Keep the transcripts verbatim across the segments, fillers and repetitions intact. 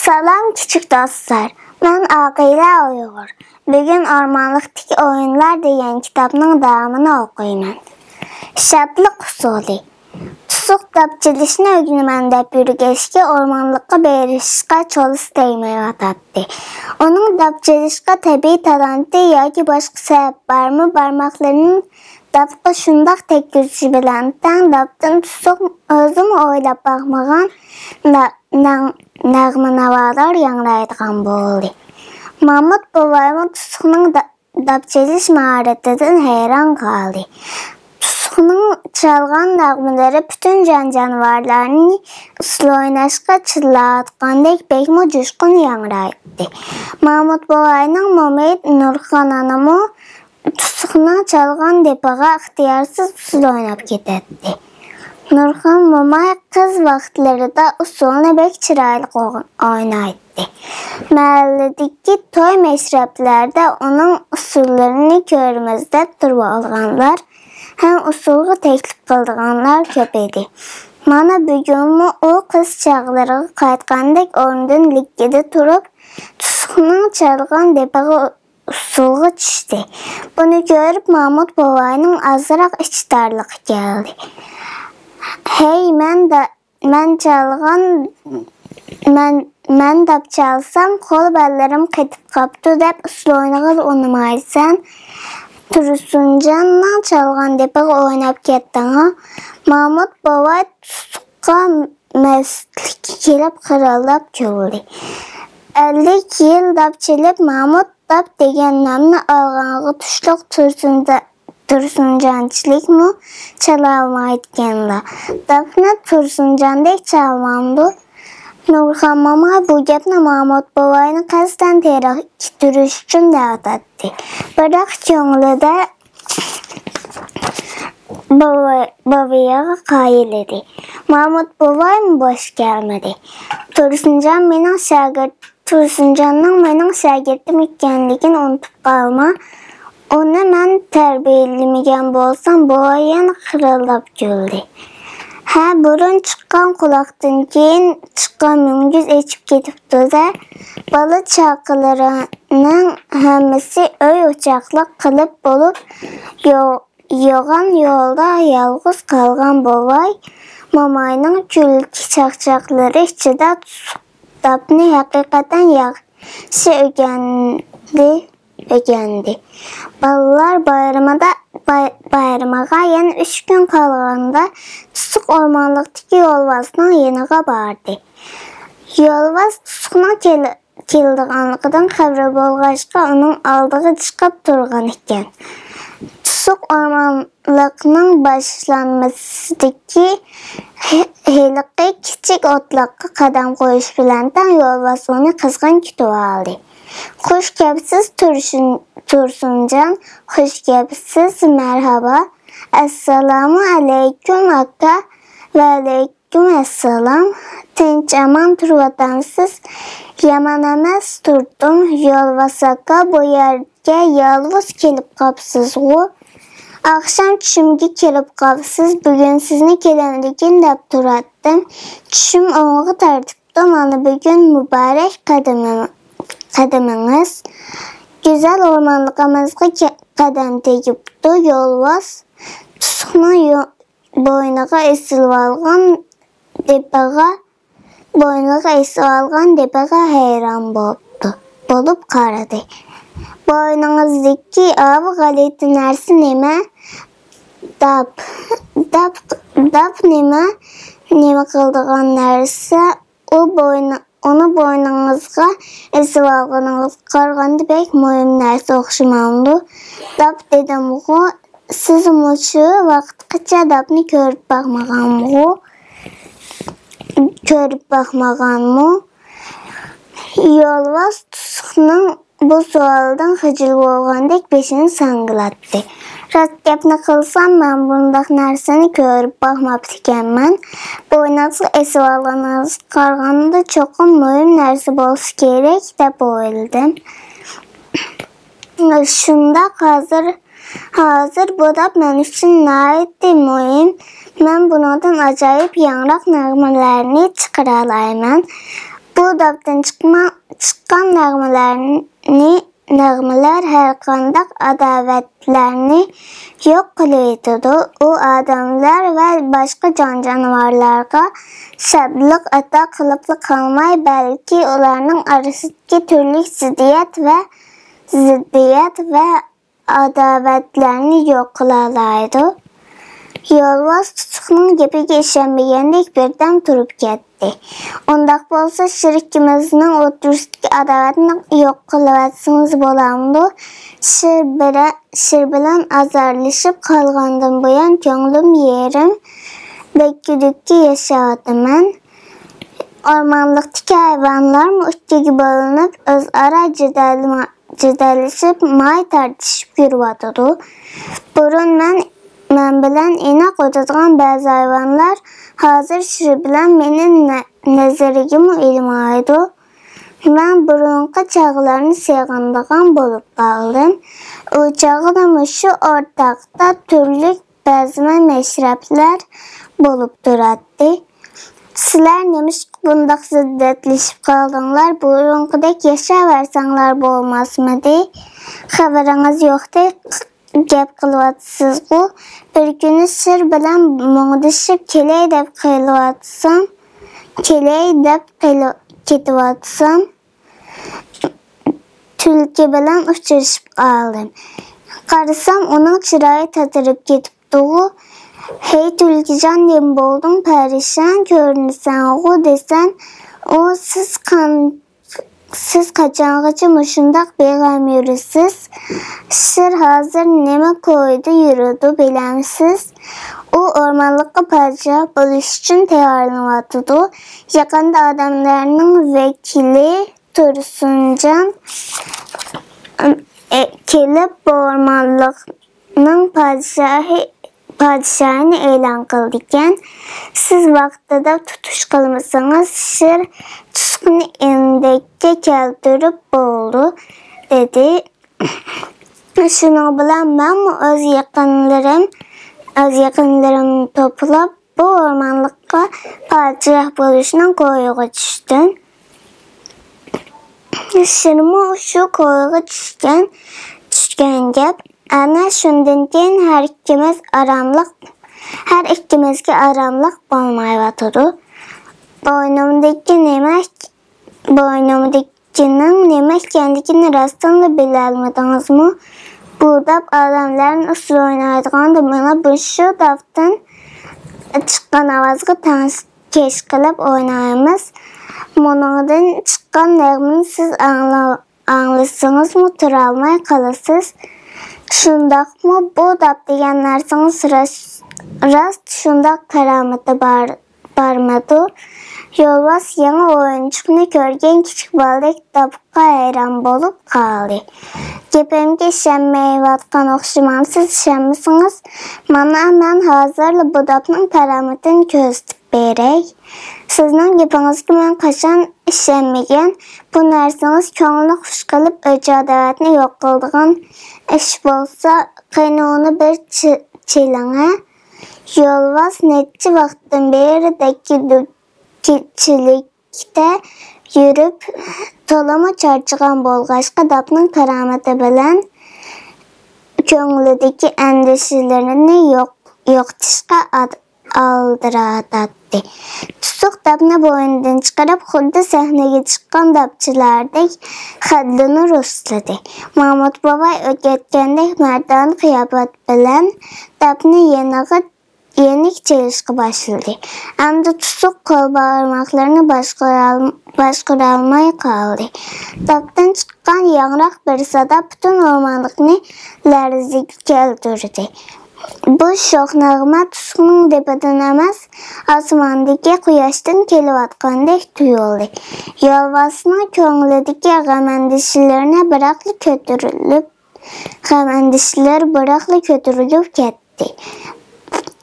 سالام كىچىك دوستلار، مەن ئاقىلە ئۇيغۇر. بۈگۈن ئورمانلىقتىكى ئويۇنلار دېگەن كىتابنىڭ داۋامىنى ئوقۇيمەن. شادلىق ئۇسۇلى. تۇسۇق داپ چېلىشنى ئۆگىنىمەن دەپ يۈرگەچكە ئورمانلىققا بېرىشقا چولىسى تەگمەيۋاتاتتى. ئۇنىڭ داپ چېلىشقا تەبىئىي تالانتى ياكى باشقا سەۋەب بارمۇ، بارماقلىرىنى داپقا شۇنداق تەگكۈزۈشى بىلەن تەڭ داپتىن تۇسۇق ئۆزىمۇ ئويلاپ باقمىغان نە-، نەغ-، نەغمە ناۋالار ياڭرايدىغان بولدى. مامۇت بوۋايمۇ تۇسۇقنىڭ دا-، داپ چېلىش ماھارىتىدىن ھەيران قالدى. تۇسۇقنىڭ چالغان نەغمىلىرى پۈتۈن جان-جانىۋارلارنى ئۇسسۇل ئويناشقا چىللاۋاتقاندەك بەكمۇ جۇشقۇن ياڭرايتتى. مامۇت بوۋاينىڭ مومىيى نۇرخان ئانىمۇ تۇسۇقنىڭ چالغان دېپىغا ئىختىيارسىز ئۇسسۇل ئويناپ كېتەتتى. نۇرخان موماي قىز ۋاقىتلىرىدا ئۇسسۇلنى بەك چىرايلىق ئوغ-، ئوينايتتى. مەھەللىدىكى توي مەشرەپلەردە ئۇنىڭ ئۇسسۇللىرىنى كۆرىمىز دەپ تۇرۇۋالغانلار ھەم ئۇسسۇلغا تەكلىپ قىلىدىغانلار كۆپ ئىدى. مانا بۈگۈنمۇ ئۇ قىز چاغلىرىغا قايتقاندەك ئورنىدىن لىككىدە تۇرۇپ، تۇسۇقنىڭ چالغان دېپىغا ئۇسسۇلغا چۈشتى. بۇنى كۆرۈپ مامۇت بوۋاينىڭ ئازراق ئىچى تارلىقى كەلدى. ھەي، مەن دا-، مەن چالغان، مەن، مەن داپ چالسام قول باللىرىم قېتىپ قاپتۇ دەپ ئۇسسۇل ئوينىغىلى ئۇنىمايسەن. تۇرسۇنجاننىڭ چالغان دېپىغا ئويناپ كەتتىڭۇ. مامۇت بوۋاي تۇسۇققا مەستلىكى كېلىپ خىرىلداپ كۈلدى. ئەللىك يىل داپ چېلىپ مامۇت داپ دېگەن نامنى ئالغانغا تۇشلۇق تۇرسۇنجا-، تۇرسۇنجانچىلىكمۇ چالالمايدىكەنلا. داپنى تۇرسۇنجاندەك چالمامدۇ؟ نۇرخان موماي بۇ گەپنى مامۇت بوۋاينى قەستەن تېرىقكە تۇرۇش ئۈچۈن دەۋاتاتتى. بىراق كۆڭلىدە بوۋا-، بوۋىيىغا قايىل ئىدى. مامۇت بوۋايمۇ بوش كەلمىدى. تۇرسۇنجان مېنىڭ شاگىرت-، تۇرسۇنجاننىڭ مېنىڭ شاگىرتىم ئىكەنلىكىنى ئۇنتۇپ قالما. ئۇنى مەن تەربىيەلىمىگەن بولسام، بوۋاي يەنە خىرىلداپ كۈلدى. ھە، بۇرۇن چىققان قۇلاقتىن كېيىن چىققان مۈڭگۈز ئېچىپ كېتىپتۇ-دە. بالا چاقىلىرىنىڭ ھەممىسى ئۆي ئوچاقلىق قىلىپ بولۇپ، يو-، يوغان يولدا يالغۇز قالغان بوۋاي موماينىڭ كۈلكە چاقچاقلىرى ئىچىدە تۇسۇق داپنى ھەقىقەتەن ياخشى ئۆگەندى، ئۆگەندى. بالىلار بايرىمىدا، باي-، بايرىمىغا يەنە ئۈچ كۈن قالغاندا تۇسۇق ئورمانلىقتىكى يولۋاسنىڭ يېنىغا باردى. يولۋاس تۇسۇقنىڭ كېلى-، كېلىدىغانلىقىدىن خەۋىرى بولغاچقا، ئۇنىڭ ئالدىغا چىقىپ تۇرغان ئىكەن. تۇسۇق ئورمانلىقنىڭ باشلانمىسىدىكى ھې-، ھېلىقى كىچىك ئوتلاققا قەدەم قويۇش بىلەن تەڭ يولۋاس ئۇنى قىزغىن كۈتۈۋالدى. «خوش كەپسىز، تۇرسۇن-، تۇرسۇنجان، خوش كەپسىز، مەرھابا.» «ئەسسالامۇ ئەلەيكۇم، ئاكا.» «ۋەئەلەيكۇم ئەسسالام. تىنچ-ئامان تۇرۇۋاتامسىز؟» «يامان ئەمەس، تۇردۇم. يولۋاس ئاكا، بۇ يەرگە يالغۇز كېلىپ قاپسىزغۇ؟ ئاخشام چۈشۈمگە كىرىپ قاپسىز. بۈگۈن سىزنى كېلەمدىكىن دەپ تۇراتتىم. چۈشۈم ئوڭغا تارتىپتۇ. مانا بۈگۈن مۇبارەك قەدىمىڭ-، قەدىمىڭىز. گۈزەل ئورمانلىقىمىزغا كە-، قەدەم تېگىپتۇ.» يولۋاس تۇسۇقنىڭ يو-، بوينىغا ئېسىلىۋالغان دېپىغا، بوينىغا ئېسىۋالغان دېپىغا ھەيران بوپتۇ، بولۇپ قارىدى. «بوينىڭىزدىكى ئاۋۇ غەلىتە نەرسە نېمە؟» «داپ.» «داپ، داپ نېمە؟ نېمە قىلىدىغان نەرسە؟ ئۇ بوينى، ئۇنى بوينىڭىزغا ئېسىۋالغىنىڭىزغا قارىغاندا بەك مۇھىم نەرسە ئوخشىمامدۇ؟» «داپ دېدىمغۇ، سىز مۇشۇ ۋاقىتقىچە داپنى كۆرۈپ باقمىغانمۇ؟ كۆرۈپ باقمىغانمۇ؟» يولۋاس تۇسۇقنىڭ بۇ سوئالدىن خىجىل بولغاندەك بېشىنى ساڭگىلاتتى. «راست گەپنى قىلسام، مەن بۇنداق نەرسىنى كۆرۈپ باقماپتىكەنمەن. بوينىڭىزغا ئېسىۋالغىنىڭىزغا قارىغاندا چوقۇم مۇھىم نەرسە بولسا كېرەك دەپ ئويلىدىم.» «شۇنداق، ھازىر، ھازىر بۇ داپ مەن ئۈچۈن ناھايىتى مۇھىم. مەن بۇنىڭدىن ئاجايىپ ياڭراق نەغمىلەرنى چىقىرالايمەن. بۇ داپتىن چىقما-، چىققان نەغمىلەرنى، نەغمىلەر ھەرقانداق ئاداۋەتلەرنى يوق قىلىۋېتىدۇ. ئۇ ئادەملەر ۋە باشقا جان-جانىۋارلارغا شادلىق ئاتا قىلىپلا قالماي، بەلكى ئۇلارنىڭ ئارىسىدىكى تۈرلۈك زىددىيەت ۋە، زىددىيەت ۋە ئاداۋەتلەرنى يوق قىلالايدۇ. يولۋاس تۇتۇقنىڭ گېپىگە ئىشەنمىگەندەك بىردەم تۇرۇپ كەتتى. ئۇنداق بولسا، شىر ئىككىمىزنىڭ ئوتتۇرىسىدىكى ئاداۋەتنى يوق قىلىۋەتسىڭىز بولامدۇ؟ شىر بىرە-، شىر بىلەن ئازارلىشىپ قالغاندىن بۇيان كۆڭلۈم يېرىم دەككە-دۈككە ياشاۋاتىمەن. ئورمانلىقتىكى ھايۋانلارمۇ ئىككىگە بۆلۈنۈپ، ئۆزئارا جېدەلما-، جېدەللىشىپ، ماي تارتىشىپ يۈرۈۋاتىدۇ. بۇرۇن مەن، مەن بىلەن ئىناق ئۆتىدىغان بەزى ھايۋانلار ھازىر شىر بىلەن مېنى نە-، نەزىرىگىمۇ ئىلمايدۇ. مەن بۇرۇنقى چاغلارنى سېغىنىدىغان بولۇپ قالدىم. ئۇ چاغدا مۇشۇ ئورتاقتا تۈرلۈك بەزمە مەشرەپلەر بولۇپ تۇراتتى. سىلەر نېمىشقا بۇنداق زىددىيەتلىشىپ قالدىڭلار؟ بۇرۇنقىدەك ياشاۋەرسەڭلار بولماسمىدى؟ خەۋىرىڭىز يوقتەك گەپ قىلىۋاتىسىزغۇ؟ بىر كۈنى شىر بىلەن مۇڭدىشىپ كېلەي دەپ قېلىۋاتسام، كېلەي دەپ قېلىپ كېتىۋاتسام، تۈلكە بىلەن ئۇچرىشىپ قالدىم. قارىسام، ئۇنىڭ چىرايى تاتىرىپ كېتىپتىغۇ. «ھەي، تۈلكىجان، نېمە بولدۇڭ؟ پەرىشان كۆرۈنىسەنغۇ؟» دېسەم، ئۇ، «سىز قان-، سىز قاچانغىچە مۇشۇنداق بىغەم يۈرىسىز؟ شىر ھازىر نېمە كويىدا يۈرىدۇ، بىلەمسىز؟ ئۇ ئورمانلىققا پادىشاھ بولۇش ئۈچۈن تەييارلىنىۋاتىدۇ. يېقىندا ئادەملەرنىڭ ۋەكىلى تۇرسۇنجان، ئە، كېلىپ، بۇ ئورمانلىقنىڭ پادىشاھى، پادىشاھىنى ئېلان قىلىدىكەن. سىز ۋاقتىدا تۇتۇش قىلمىسىڭىز، شىر تۇتۇقنى ئىندەككە كەلتۈرۈپ بولىدۇ» دېدى. شۇنىڭ بىلەن مەنمۇ ئۆز يېقىنلىرىم، ئۆز يېقىنلىرىمنى توپلاپ، بۇ ئورمانلىققا پادىشاھ بولۇشنىڭ كويىغا چۈشتۈم. شىرمۇ شۇ كويغا چۈشكەن، چۈشكەن گەپ. ئەنە شۇندىن كېيىن ھەر ئىككىمىز ئاراملىق، ھەر ئىككىمىزگە ئاراملىق بولمايۋاتىدۇ. بوينۇمدىكى نېمە، بوينۇمدىكىنىڭ نېمە ئىكەنلىكىنى راستتىنلا بىلەلمىدىڭىزمۇ؟ بۇ داپ ئادەملەرنى ئۇسسۇل ئوينايدىغاندا، مانا مۇشۇ داپتىن چىققان ئاۋازغا تەڭ كەش قىلىپ ئوينايمىز. مۇنىڭدىن چىققان نەغمىنى سىز ئاڭلا-، ئاڭلىسىڭىزمۇ تۇرالماي قالىسىز. شۇنداقمۇ بۇ داپ دېگەن نەرسىڭىز راست، راست شۇنداق كارامىتى بار، بارمىدۇ؟ يولۋاس يېڭى ئويۇنچۇقنى كۆرگەن كىچىك بالىدەك داپقا ھەيران بولۇپ قالدى. گېپىمگە ئىشەنمەيۋاتقان ئوخشىمامسىز؟ ئىشەنمىسىڭىز، مانا مەن ھازىرلا بۇ داپنىڭ كارامىتىنى كۆرسىتىپ بېرەي. سىزنىڭ گېپىڭىزگە مەن قاچان ئىشەنمىگەن؟ بۇ نەرسىڭىز كۆڭۈلنى خۇش قىلىپ، ئۆچ-ئاداۋەتنى يوق قىلىدىغان ئىش بولسا، قېنى ئۇنى بىر چى-، چېلىڭە. يولۋاس نەچچە ۋاقىتتىن بېرى دەككە-دۈككىچىلىكتە يۈرۈپ، تولىمۇ چارچىغان بولغاچقا، داپنىڭ كارامىتى بىلەن كۆڭلىدىكى ئەندىشىلىرىنى يوق-، يوقىتىشقا ئاد-، ئالدىراتاتتى. تۇسۇق داپنى بوينىدىن چىقىرىپ، خۇددى سەھنىگە چىققان داپچىلاردەك خەددىنى رۇسلىدى. مامۇت بوۋاي ئۆگەتكەندەك مەردانە قىياپەت بىلەن داپنى يېنىغا يېنىك چېلىشقا باشلىدى. ئەمدى تۇسۇق قول بارماقلىرىنى باشقۇرال-، باشقۇرالماي قالدى. داپتىن چىققان ياڭراق بىر سادا پۈتۈن ئورمانلىقنى لەرزىگە كەلتۈردى. بۇ شوخ نەغمە تۇسۇقنىڭ دېپىدىن ئەمەس، ئاسماندىكى قۇياشتىن كېلىۋاتقاندەك تۇيۇلدى. يولۋاسنىڭ كۆڭلىدىكى غەم-ئەندىشىلىرىنى بىراقلا كۆتۈرۈلۈپ، غەم-ئەندىشىلىرى بىراقلا كۆتۈرۈلۈپ كەتتى.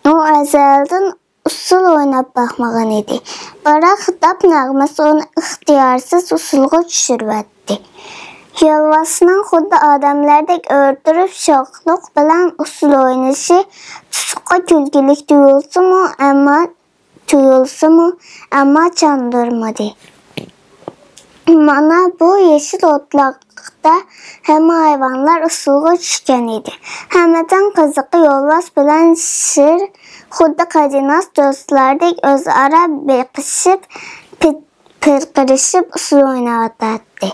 ئۇ ئەزەلدىن ئۇسسۇل ئويناپ باقمىغان ئىدى. بىراق داپ نەغمىسى ئۇنى ئىختىيارسىز ئۇسسۇلغا چۈشۈرۈۋەتتى. يولۋاسنىڭ خۇددى ئادەملەردەك ئۆرە تۇرۇپ شوخلۇق بىلەن ئۇسسۇل ئوينىشى تۇسۇققا كۈلكىلىك تۇيۇلسىمۇ، ئەمما، تۇيۇلسىمۇ، ئەمما چاندۇرمىدى. مانا بۇ يېشىل ئوتلاقتا ھەممە ھايۋانلار ئۇسسۇلغا چۈشكەن ئىدى. ھەممىدىن قىزىقى يولۋاس بىلەن شىر خۇددى قەدىناس دوستلاردەك ئۆزئارا بېقىشىپ، پىت-، پىرقىرىشىپ ئۇسسۇل ئويناۋاتاتتى.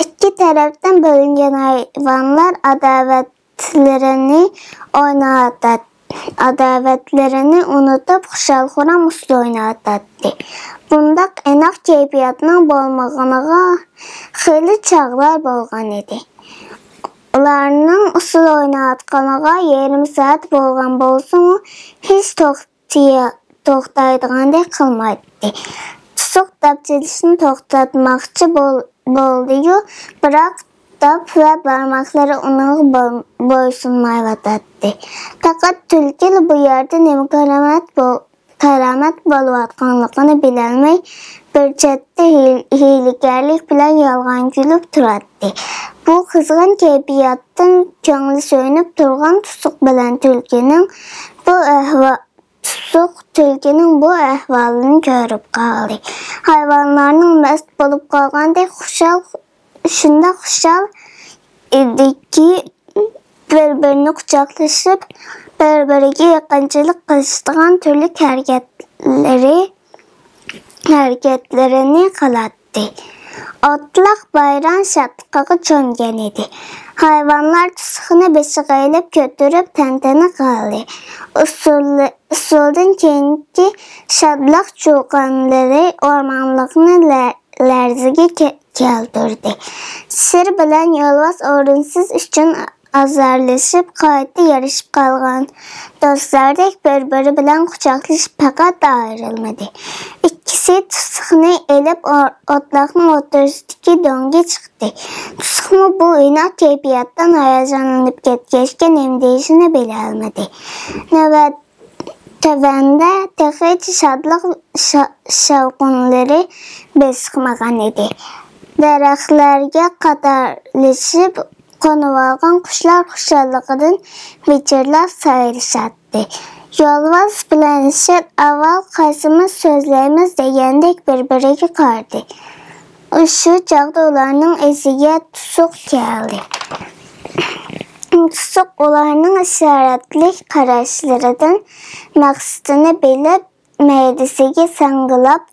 ئىككى تەرەپتىن بۆلۈنگەن ھايۋانلار ئاداۋەتلىرىنى ئويناۋاتاتتى. ئاداۋەتلىرىنى ئۇنتۇپ، خۇشال-خۇرام ئۇسسۇل ئويناۋاتاتتى. بۇنداق ئىناق كەيپىياتنىڭ بولمىغىنىغا خېلى چاغلار بولغان ئىدى. ئۇلارنىڭ ئۇسسۇل ئويناۋاتقىنىغا يېرىم سائەت بولغان بولسىمۇ، ھېچ توختىيا-، توختايدىغاندەك قىلمايتتى. تۇسۇق داپ چېلىشنى توختاتماقچى بول-، بولدى-يۇ، بىراق داپ ۋە بارماقلىرى ئۇنىڭغا بول-، بويسۇنمايۋاتاتتى. پەقەت تۈلكىلا بۇ يەردە نېمە كارامەت بول-، كارامەت بولۇۋاتقانلىقىنى بىلەلمەي، بىر چەتتە ھىل-، ھىيلىگەرلىك بىلەن يالغان كۈلۈپ تۇراتتى. بۇ قىزغىن كەيپىياتتىن كۆڭلى سۆيۈنۈپ تۇرغان تۇسۇق بىلەن تۈلكىنىڭ بۇ ئەھۋا-، تۇسۇق تۈلكىنىڭ بۇ ئەھۋالىنى كۆرۈپ قالدى. ھايۋانلارنىڭ مەست بولۇپ قالغاندەك خۇشال، شۇنداق خۇشال ئىدىكى، بىر-بىرىنى قۇچاقلىشىپ، بىر-بىرىگە يېقىنچىلىق قىلىشىدىغان تۈرلۈك ھەرىكەتلىرى، ھەرىكەتلىرىنى قىلاتتى. ئوتلاق بايرام شادلىقىغا چۆمگەن ئىدى. ھايۋانلار تۇسۇقنى بېشىغا ئېلىپ كۆتۈرۈپ تەنتەنە قىلدى. ئۇسسۇل-، ئۇسسۇلدىن كېيىنكى شادلىق چۇقانلىرى ئورمانلىقنى لە-، لەرزىگە كە-، كەلتۈردى. شىر بىلەن يولۋاس ئورۇنسىز ئۈچۈن ئازارلىشىپ، قايتا يارىشىپ قالغان دوستلاردەك بىر-بىرى بىلەن قۇچاقلىشىپ پەقەت ئايرىلمىدى. ئىككىسى تۇسۇقنى ئېلىپ ئو-، ئوتلاقنىڭ ئوتتۇرىسىدىكى دۆڭگە چىقتى. تۇسۇقمۇ بۇ ئىناق كەيپىياتتىن ھاياجانلىنىپ كەتكەچكە نېمە دېيىشىنى بىلەلمىدى. نۆۋەت-، تۆۋەندە تېخىچە شادلىق شا-، شاۋقۇنلىرى بېسىقمىغان ئىدى. دەرەخلەرگە قاتارلىشىپ قونۇۋالغان قۇشلار خۇشاللىقىدىن ۋىچىرلاپ سايرىشاتتى. يولۋاس بىلەن شىر ئاۋۋال قايسىمىز سۆزلەيمىز دېگەندەك بىر-بىرىگە قارىدى. شۇ چاغدا ئۇلارنىڭ ئېسىگە تۇسۇق كەلدى. تۇسۇق ئۇلارنىڭ ئىشارەتلىك قاراشلىرىدىن مەقسىتىنى بىلىپ، مەيدىسىگە ساڭگىلاپ،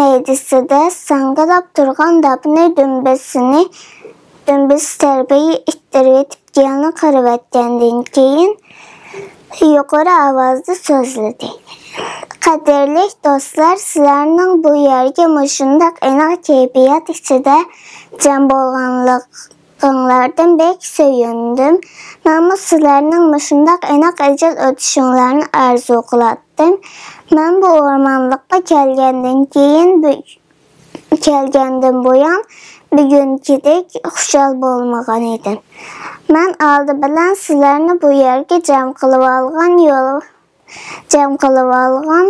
مەيدىسىدە ساڭگىلاپ تۇرغان داپنى دۈمبىسىنى، دۈمبىسى تەرىپىگە ئىتتىرىۋېتىپ، يەنە قىرىۋەتكەندىن كېيىن، يۇقىرى ئاۋازدا سۆزلىدى. قەدىرلىك دوستلار، سىلەرنىڭ بۇ يەرگە مۇشۇنداق ئىناق كەيپىيات ئىچىدە جەم بولغانلىقىڭلاردىن بەك سۆيۈندۈم. مەنمۇ سىلەرنىڭ مۇشۇنداق ئىناق ئەجەل ئۆتۈشۈڭلارنى ئارزۇ قىلاتتىم. مەن بۇ ئورمانلىققا كەلگەندىن كېيىن، بۈ-، كەلگەندىن بۇيان بۈگۈنكىدەك خۇشال بولمىغان ئىدىم. مەن ئالدى بىلەن سىلەرنى بۇ يەرگە جەم قىلىۋالغان يول، جەم قىلىۋالغان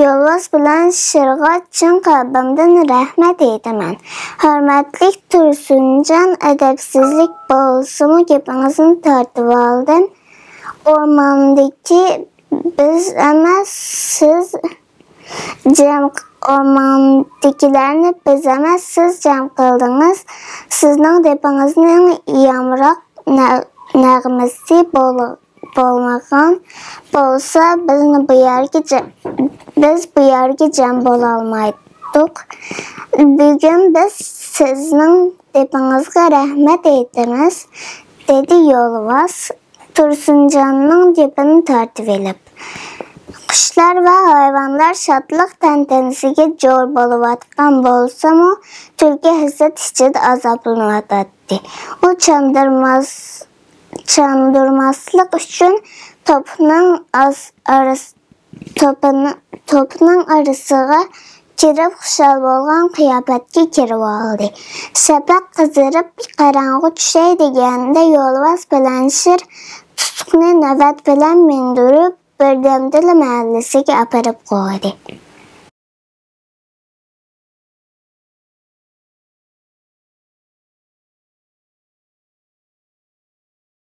يولۋاس بىلەن شىرغا چىن قەلبىمدىن رەھمەت ئېيتىمەن. ھۆرمەتلىك تۇرسۇنجان، ئەدەپسىزلىك بولسىمۇ گېپىڭىزنى تارتىۋالدىم. ئورماندىكى بىز ئەمەس، سىز جەم، ئورماندىكىلەرنى بىز ئەمەس، سىز جەم قىلدىڭىز. سىزنىڭ دېپىڭىزنىڭ يامراق نە-، نەغمىسى بول-، بولمىغان بولسا، بىزنى بۇ يەرگە جە-، بىز بۇ يەرگە جەم بولالمايتتۇق. بۈگۈن بىز سىزنىڭ دېپىڭىزغا رەھمەت ئېيتىمىز، دېدى يولۋاس تۇرسۇنجاننىڭ گېپىنى تارتىۋېلىپ. قۇشلار ۋە ھايۋانلار شادلىق تەنتەنىسىگە جور بولۇۋاتقان بولسىمۇ، تۈلكە ھەسرەت ئىچىدە ئازابلىنىۋاتاتتى. ئۇ چاندۇرماس-، چاندۇرماسلىق ئۈچۈن توپنىڭ ئاز-، ئارىس-، توپىنى-، توپنىڭ ئارىسىغا كىرىپ، خۇشال بولغان قىياپەتكە كىرىۋالدى. شەپەق قىزىرىپ، قاراڭغۇ چۈشەي دېگەندە، يولۋاس بىلەن شىر تۇسۇقنى نۆۋەت بىلەن مىندۈرۈپ، بىردەمدىلا مەھەللىسىگە ئاپىرىپ قويدى.